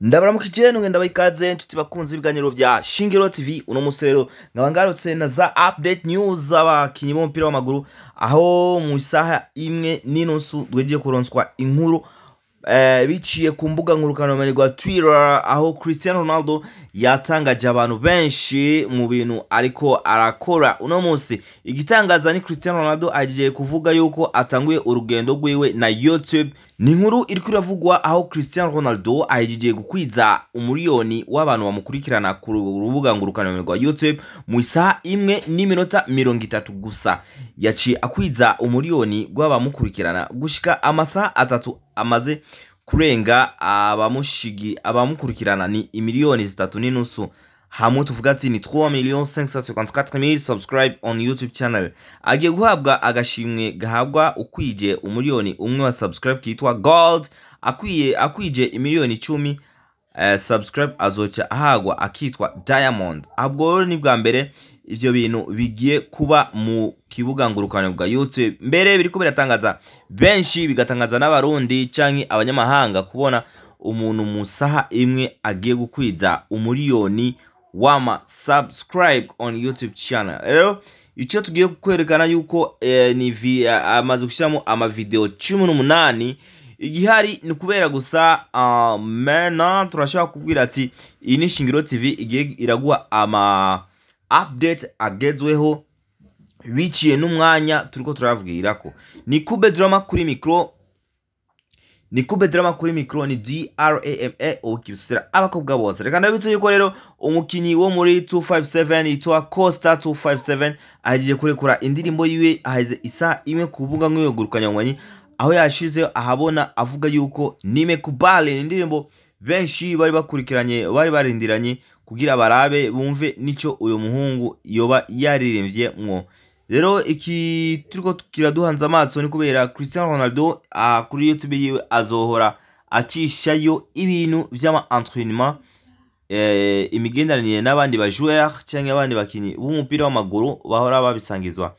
Ndabaramukije, nongera ndabaha ikaze, nshuti bakunzi ibiganiro vya Shingiro TV. Uno musi rero nkaba ngarutse na za update news z'abakinyi b'umupira w'amaguru, aho mu isaha 1:30 twegiye kuronswa inkuru biciye ku mbuga ngurukanabumenyi rwa Twitter, aho Cristiano Ronaldo yatangaje abantu benshi mu bintu ariko arakora uno munsi. Igitangaza ni Cristiano Ronaldo agiye kuvuga yuko atanguye urugendo rwiwe na YouTube. Ni inkuru iriko iravugwa aho Cristiano Ronaldo ahejeje gukwiza umuriyoni w'abantu bamukurikirana ku rubuga ngurukanabumenyi rwa YouTube mu isaha 1:30 gusa. Yaciye akwiza umuriyoni rw'abamukurikirana gushika amasaha 3 amaze kurenga. Abamushigi abamukurikirana ni imiliyoni 3.5, hamwe tuvuga ati ni 3 millions 554 mille subscribe on YouTube channel. Agiye guhabwa agashimwe gahabwa ukwije 1 miliyoni wa subscribe kitwa Gold. Akwiye akwije imiliyoni 10 subscribe azoca ahagwa akitwa Diamond. Ahubwo rero ni bwa mbere ivyo bintu bigiye kuba mu kibuga ngurukano bwa YouTube. Mbere biriko biratangaza benshi, bigatangaza n'Abarundi canke abanyamahanga, kubona umuntu mu saha 1 agiye gukwiza umuriyoni w'ama subscribe on YouTube channel. Rero icyo tugiye kwerekana yuko ni amaze gushyiramo amavideo 18. Igihari ni kubera gusa mena turashobora kubwira ati iyi ni Shingiro TV igiye iraguha ama update agezweho biciye n'umwanya turiko turabwirako. Ni Kube Drama kuri micro, ni Kube Drama kuri micro, ni DRAMA ukibisira abakobwa bose. Reka ndabitse yuko rero umukinyi wo muri 257 yitwa Costa 257 agiye kurekura indirimbo yiwe aheze isaha 1 ku mbuga ngurukanabumenyi, aho yashize ahabona avuga yuko "Nimekubali". Ni indirimbo benshi bari bakurikiranye, bari barindiranye kugira barabe bumve nico uyo muhungu yoba yaririmbye mwo. Rero iki turiko kiraduhanze amaso ni kubera Cristiano Ronaldo kuri YouTube yiwe azohora acishayo ibintu vy'ama entraînement, imigenderanire n'abandi ba joueur cyangwa abandi bakinyi b'umupira w'amaguru bahora babisangizwa.